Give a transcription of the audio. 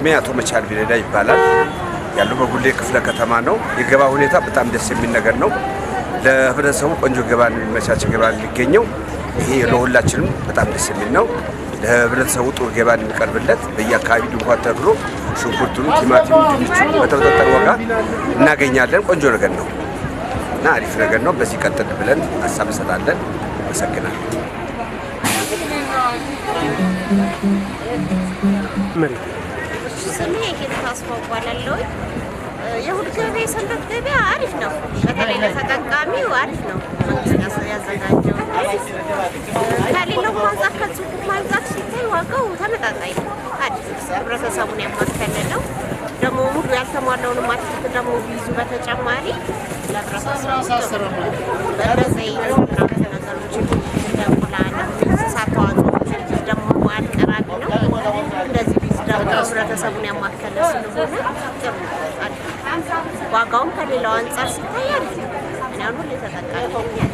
ስሜ አቶ መቻል ቢረዳ ይባላል። ያለው በጉሌ ክፍለ ከተማ ነው። የገበያ ሁኔታ በጣም ደስ የሚል ነገር ነው። ለህብረተሰቡ ቆንጆ ገበያ የሚመቻች ገበያ የሚገኘው ይሄ ለሁላችንም በጣም ደስ የሚል ነው። ለህብረተሰቡ ጥሩ ገበያ የሚቀርብለት በየአካባቢ ድንኳን ተክሎ ሽንኩርቱን፣ ቲማቲም፣ ድንቹን በተመጣጠነ ዋጋ እናገኛለን። ቆንጆ ነገር ነው እና አሪፍ ነገር ነው። በዚህ ቀጥል ብለን ሀሳብ እንሰጣለን። አመሰግናለሁ። ስሜ ሂሩት አስፋው እባላለሁ። የእሑድ ገበያ የሰንበት ገበያ አሪፍ ነው። በተለይ ለተጠቃሚው አሪፍ ነው። መንግስት ያዘጋጀው ከሌላው አንጻር ከሱቁም አንጻር ሲታይ ዋጋው ተመጣጣኝ ነው። አሪፍ ነው። ህብረተሰቡን ያማከለ ነው። ደግሞ ሙሉ ያልተሟላውንም አትክልት ደግሞ ቢይዙ በተጨማሪ ለህብረተሰቡ ጥሩ ነው። በዘይት ምናምን ነገሮች እንደ እንቁላል፣ እንስሳት ተዋጽኦችን ደግሞ አቀራቢ ነው። እንደዚህ ቢይዙ ደግሞ ህብረተሰቡን ያማከለ ስለሆነ ጥሩ ነው። አሪፍ ነው። ዋጋውም ከሌላው አንጻር ሲታይ አሪፍ ነው። እኔ አሁን ሁሌ ተጠቃሚ ነኝ።